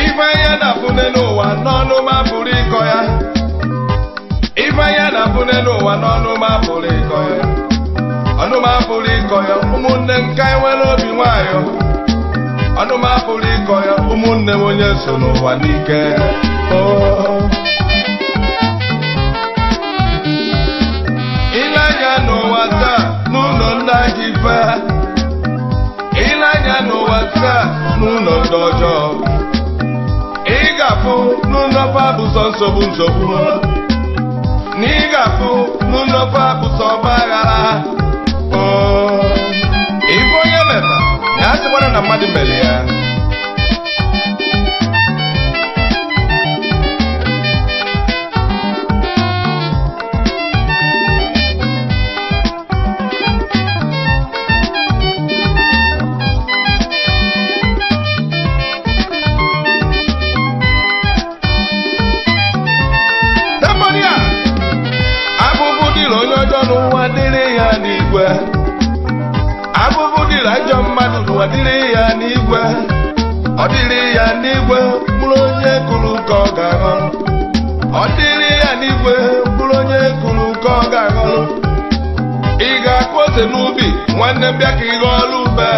Ife anya na-afụne n'ụwa n'ọnụ ma pụrụ ịkọ ya. Ife anya na-afụne n'ụwa n'ọnụ ma pụrụ ịkọ ya. Ọnụ ma pụrụ ịkọ ya, ụmụnne m, ka anyị nwere obi nwayọ. Ọnụ ma pụrụ ịkọ ya, ụmụnne m, onye so n'ụwa n'ike. Oh. Ile anya n'ụwa taa n'ụlọ ndị ajọ ife. Ile anya n'ụwa taa n'ụlọ ndị ọjọọ. Ị ga-afụ n'ụlọ fa bụ sọ nsogbu nsogbu, na ị ga-afụ n'ụlọ fa bụ sọ ọgba aghara. Ife onye meta ya asịkwana na mmadụ mere ya. Temponia, abụbụ dịrị onye ọjọọ n'ụwa dịrị ya n'igwe. Abụbụ dịrị ajọ mmadụ n'ụwa dịrị ya n'igwe. Ọ dịrị ya n'igwe, bụrụ onye kụrụ ka ọ ga-aghọrọ. Ọ dịrị ya n'igwe, bụrụ onye kụrụ ka ọ ga-aghọrọ. Ị ga-akụ ose n'ubi, nwanne m, bịa ka ị ghọọlụ ube.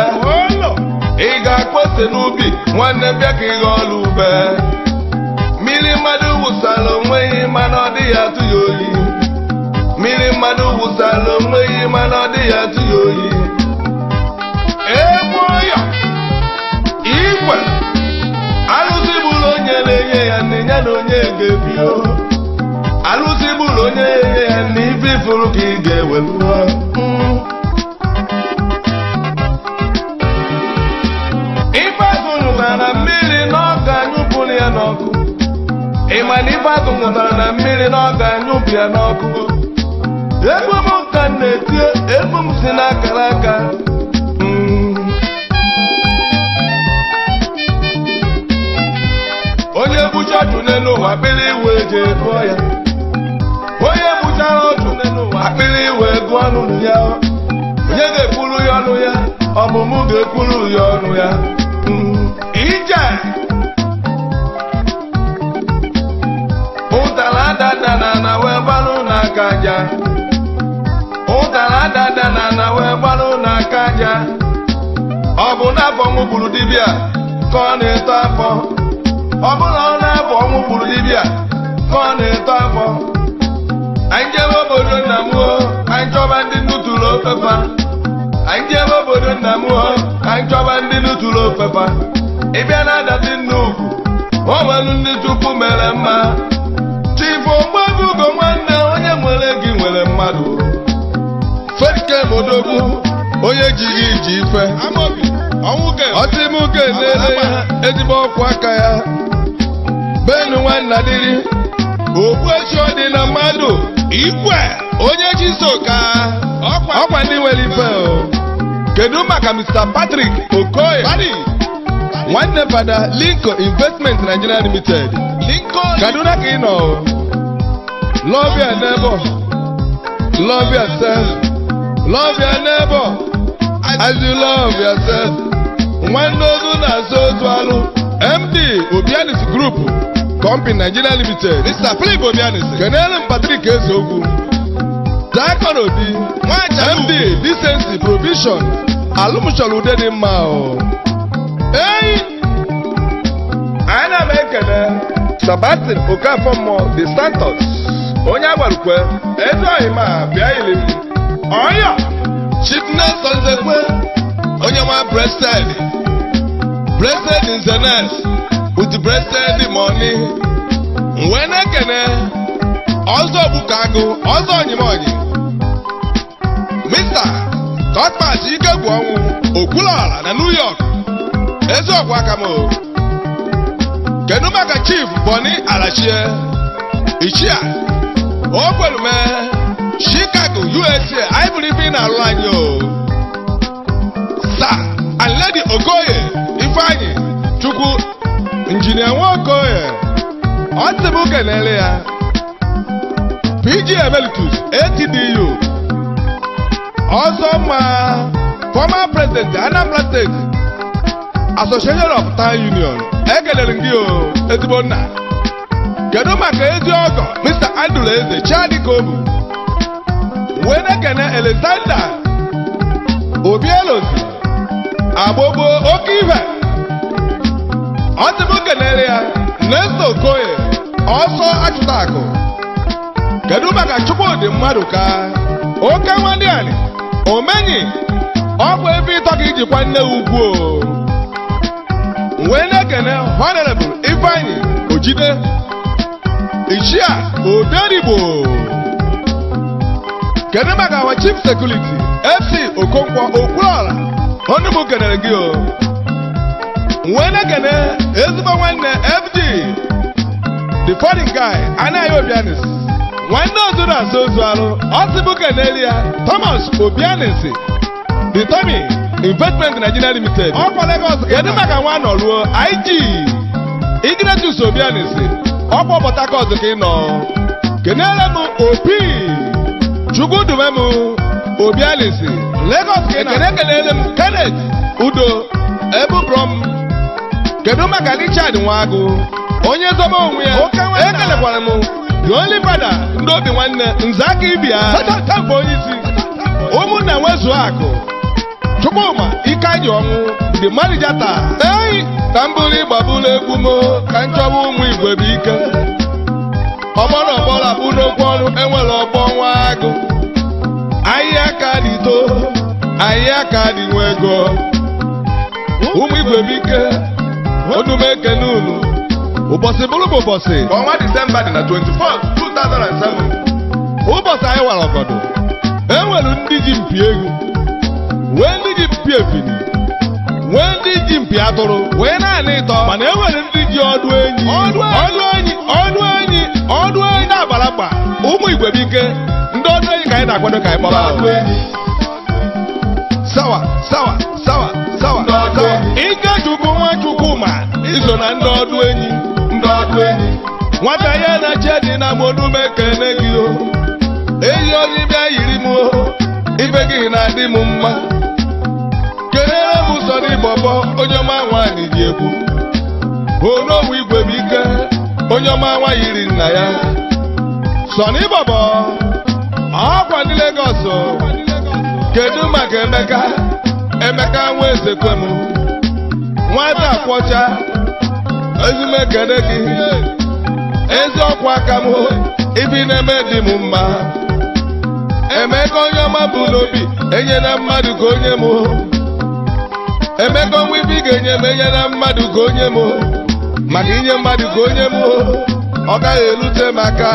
Ị ga-akụ ose n'ubi, nwanne m, bịa ka ị ghọọlụ ube. Mmiri mmadụ wụsara onweghị, mana ọ dịghị atụ ya oyi. Mmiri mmadụ wụsara onweghị, mana ọ dịghị atụ ya oyi. Egwu ọyọ igwe, alụsị gburu onye na-enye ya nne ya na onye ga-ebio. Alụsị gburu onye na-enye ya nne, ife ifuru ka ị ga-ewelu. Ife azụ nwụtara na mmiri na ọ ga-anyụpụrụ ya n'ọkụ. Ị ma na ife azụ nwụtara na mmiri na ọ ga-anyụpụ ya n'ọkụ. Egwu m ka m na-eti, egwu m si n'akara aka. Onye gbucha ọchụ n'elu ụwa, akpịrị iwe je gụọ ya. Onye gbuchara ọchụ n'elu ụwa, akpịrị iwe gụọ ọnụ ya. Onye ga-ekwuru ya ọnụ ya? Ọmụmụ ga-ekwuru ya ọnụ ya. Ije ụtara dada na na wee gbalụ n'aka aja. Ụtara dada na na wee gbalụ n'aka aja. Ọ bụ n'afọ ọnwụ gburu dibịa ka ọ na-eto afọ. Ọ bụrụ ọ na-afọ ọnwụ gburu dibịa ka ọ na-eto afọ. Anyị jebe obodo nna m o, anyị chọba ndị nuturu ofefa. Anyị jebe obodo nna m o, anyị chọba ndị nuturu ofefa. Ịbịa na adati nnukwu, o nwere ndị Chukwu mere mma. Chief Ogbuebugo, nwanne, onye nwere gị nwere mmadụ. Fedkem Odogwu, onye ji gị ji ife. Amobi, ọnwụ ga Ọtịm ga-elele ya ezigbo ọkwa aka ya. Benu nwanna dịrị okpuechi ọ dị na mmadụ. Igwe. Onye ji soka. Ọkwa. Ọkwa ndị nwere ife o. Kedu maka Mr. Patrick Okoye? Bari. Nwanne fada, Lincoln Investment Nigeria Limited. Lincoln. Kaduna ka ị nọ o. Love your neighbor, love yourself. Love your neighbor as you love yourself. Nwanne ozu na-azụ ozu alụ. MD, Obianis Group Company Nigeria Limited. Mr. Philip Obianis. Kenelu m Patrick Ezeokwu Zakon Obi. Nwacha. MD, Decency Provision. Alụmchọrọ ude dị mma o. Ei, ana m ekele Sebastian Okafor mmụọ the Santos, onye agbarukwe ezi ọhịma bịa ili m. Ọyọ. Chief Nelson Nzekwe, onye nwa breasted breasted nzenes with breasted money. Wee na-ekene ọzọ Ogbuka Agụ ọzọ Onyimonyi, Mr. Cosmas Ikegwu Ọnwụ Okwuluọra na New York, eziokwu aka m o. Kedu maka Chief Boni Alachie Ichia Okwelume, Chicago, USA? Anyị bụrụ ife ị na-alụ anyị o. Sir and Lady Okoye Ifeanyi Chukwu, Injinia Nwaokoye, ọ sị m kenele ya PG Emeritus ATDU ọzọ mma, former president, Anambra State Association of Town Union. Ekelere m gị o, ezigbo nna. Kedu maka ezi ọgọ Mr. Andrew Eze Chiadikobu? Wee na-ekene Alexander Obielozi Agbogbo oke ife, ọ sị m kenere ya Nesto Okoye ọsọ achụta akụ. Kedu maka Chukwudị mmadụ ka oke nwanne omenyi ọ bụ ebe ịtọ ka ijikwa nne ugwu o. Wee na-ekene Honorable Ifeanyi Ojide Ichia Odenigbo. Kedu maka our chief security FC Okonkwo Okwuluọra? Ọnụ m kenere gị o. Wee na-ekene ezigbo nwanne FD the foreign guy Anaghị Obianis, nwanne ozu na-asa ozu arụ, ọ sị bụ keneli ya Thomas Obianis, the Tommy Investment Nigeria Limited, ọkwa Lagos. Kedu maka nwa nọruo IG Ignatius Obianis, ọkwa Port Harcourt ka ị nọ? Kenele m Opi Chukwudumem Obianis, Lagos ka ị nọ. Ekene kenele m Kenneth Udo Ebubrom. Kedu maka Richard Nwagụ onye zobe onwe ya? Ekelekwara m the only father ndị obi nwanne nze aka ibia bụ onye isi ụmụnna nwezuo akụ Chukwuma Ikeanyị Ọnwụ, the manager taa. Ei, ka m bụrụ ịgbaburu egwu m ka m chọwa ụmụ igwe bụ ike ọgbọrọ ọgbọrọ bụ n'okwu ọnụ enwere ọgbọ nwa agụ ahịa ka dị too ahịa ka dị nwe ego. Ụmụ igwe bụ ike onume ekene unu. Ụbọchị bụrụ bụ ụbọchị Ọnwa Disemba dị na 24, 2007. Ụbọchị anyị wara ọgọdọ, enwere ndị ji mpi egwu, nwee ndị ji mpi ebini, nwee ndị ji mpi atụrụ wee naanị ịtọ, mana enwere ndị ji ọdụ enyi, ọdụ enyi, ọdụ enyi, ọdụ enyi na-agbara mkpa. Ụmụ igwe bụ ike, ndị ọdụ enyi ka anyị na-akwado ka anyị kpọrọ Ọdụ enyi. Sawa sawa sawa sawa Ndị ọdụ sawa. Enyi. Ike Chukwu nwa Chukwuma iso na ndị ọdụ enyi. Ndị ọdụ enyi. Nwata ya na chi dị na monume kene gị o. Eyi onye bịa yiri m o, ife gị na-adị m mma. Kelere m sọ n'ịbọbọ onye ọma nwaanyị ji ekwu onowu igwe bụ ike, onye ọma nwa yiri nna ya sọ n'ịbọbọ ọkwa ndị Legọs o. Kedu maka Emeka, Emeka nwa Ezekwem, nwata kwọcha ezumekene gị, ezi ọkwa aka m ibi na-eme dị m mma. Emeka onye ọma bụ n'obi enyela mmadụ ka onye m. Emeka onwe ibi ga-enye m, enyela mmadụ ka onye m, maka inye mmadụ ka onye m ọ gaghị erute m aka.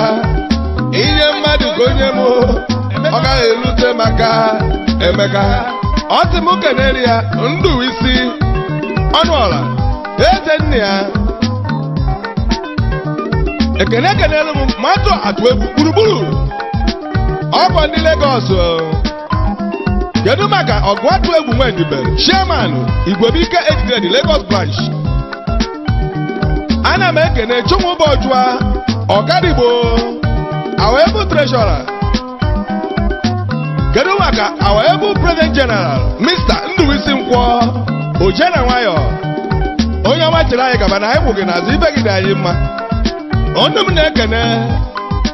Inye mmadụ ka onye m ọ gaghị erute m aka. Emeka ọ sị m kenere ya ndụ isi ọnụ ọla eze nne ya. Ekene ekenelu m mmadụ atụ egwu gburugburu ọkwa ndị Legọs. Kedu maka ọgụ atụ egwu nwedibe, chairman Igwebike Ejidedi Lagos branch? Ana m ekene Chumụbọjụa Ọkadigbo, our able treasurer. Kedu maka our able president general, Mr. Nduwisi Nkwọ Ojena nwayọ, onye ọma chere anyị gaba na anyị kwụ gị n'azụ, ibe gị dị anyị mma. Ọnụ m na-ekene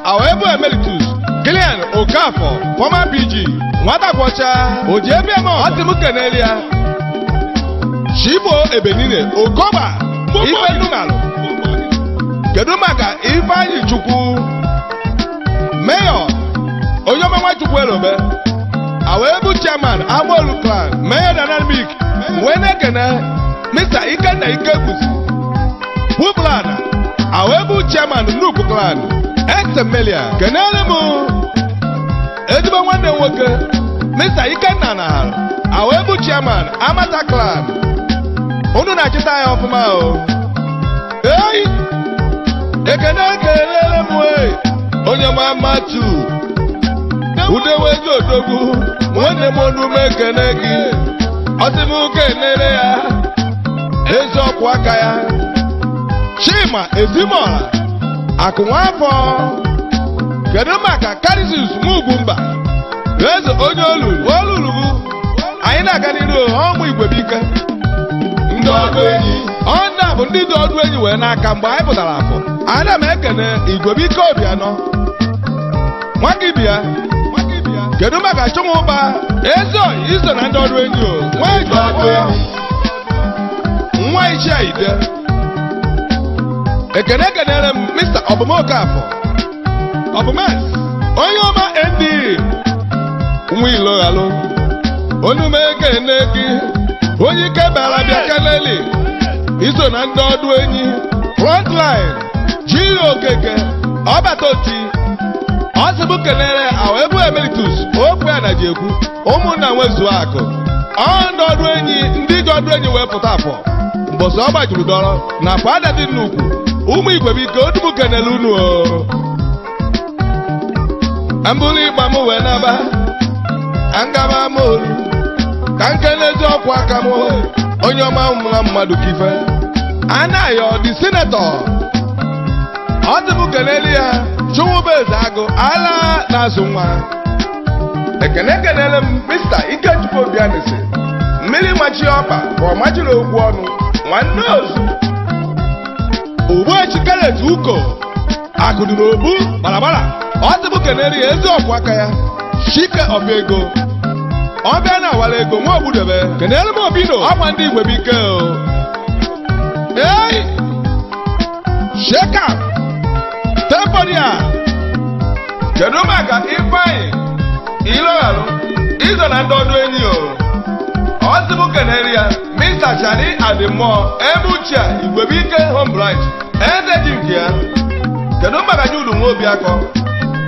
our able emeritus Gillian Okafor, former PG, nwata kwọcha oji ebe m. Ọ sị m keneli ya Chibo Ebenine Okoba ife nnumalụ. Kedu maka Ifeanyị Chukwu Mayor, onye ọma Nwachukwu Elobe, our able chairman, Amolu clan, Mayor Dynamic? Wee na-ekene Mr. Ikenna Ikekwusi Bublana, our able chairman Nnukwu clan Ex-Emilia. Kenere m ezigbo nwanne m nwoke, Mr. Ikenna na Awebu chairman Amata clan. Unu na-achịta ya ọfụma o. Ei, ekene kelere m onye ma matu Udewezi Odogwu, nwanne m, onume ekene gị. Ọsị m kenere ya ezi ọkwụ aka ya, Chima Ezimora Akụ Nwafọ. Kedu maka Karisis Mugwumba, eze onye olulu olulu bụ anyị na-aga n'iru ọmụ igwe bụ ike Ndị ọdụ enyi. Ọ ndị a bụ ndị dị ọdụ enyi wee n'aka mgbe anyị pụtara afọ. Ana m ekene Igwebike Obianọ, nwaka ibia. Kedu maka Chụmụba ezi iso na ndị ọdụ enyi o nwa Ndị ọdụ enyi. Nwa ichie ide. Ekene kenere m Mr. Ọbụmokafọ Ọbụmes, onye ọma nd nwa iloghalụ onume ekene gị. Onye ike bara bịa keleli iso na ndị ọdụ enyi frontline jiri okeke ọbata oti. Ọsịbụ kenere ahụ ebu emeritus okwu ya na ji ekwu ụmụnna nwezuo akụ. Ọ ndị ọdụ enyi, ndị ji ọdụ enyi wee pụta afọ mbọsị ọ gbajuru dọrọ na afọ adadị nnukwu. Ụmụ igwe bụ ike odubu kenele unu o mbụrụ ịgba m wee naba ngaba m olu ka nkenezi ọkwa aka m, onye ọma na mmadụ kife anaghị dị senator. Ọ dị m keneli ya Chụwụbeze Agụ ala na-azụ nwa. Ekene kenele m Mr. Ikechukwu Obianisi, mmiri machi ọkpa ka ọ machiri okwu ọnụ nwanne ozu Ugbuechi Kenneth Uko akụdụ n'obu gbarabara. Ọ dị m keneli ya ezi ọkwa aka ya, Chike Ọbịa ọbịa na awara ego nwa ogbudebe. Kenele m Obino ọkwa ndị igwe bụ ike o. Ei, sheka temporia. Kedu maka Ifeanyị Iloghalụ izo na ndị ọdụ enyi o? Ọsịbụ kenere ya Mr. Shani Adịmmụọ Ebuchia Igwebike Home Branch, eze ji nke ya. Kedu maka Judu Nwobiakọ?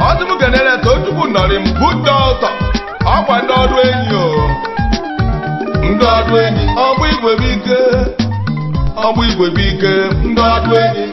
Ọsịbụ kenere Tochukwu Nọrịm bụ ụtọ ọkwa ndị ọdụ enyi o. Ndị ọdụ enyi, ọgbụ igwe bụ ike, ọgbụ igwe bụ ike, ndị ọdụ enyi.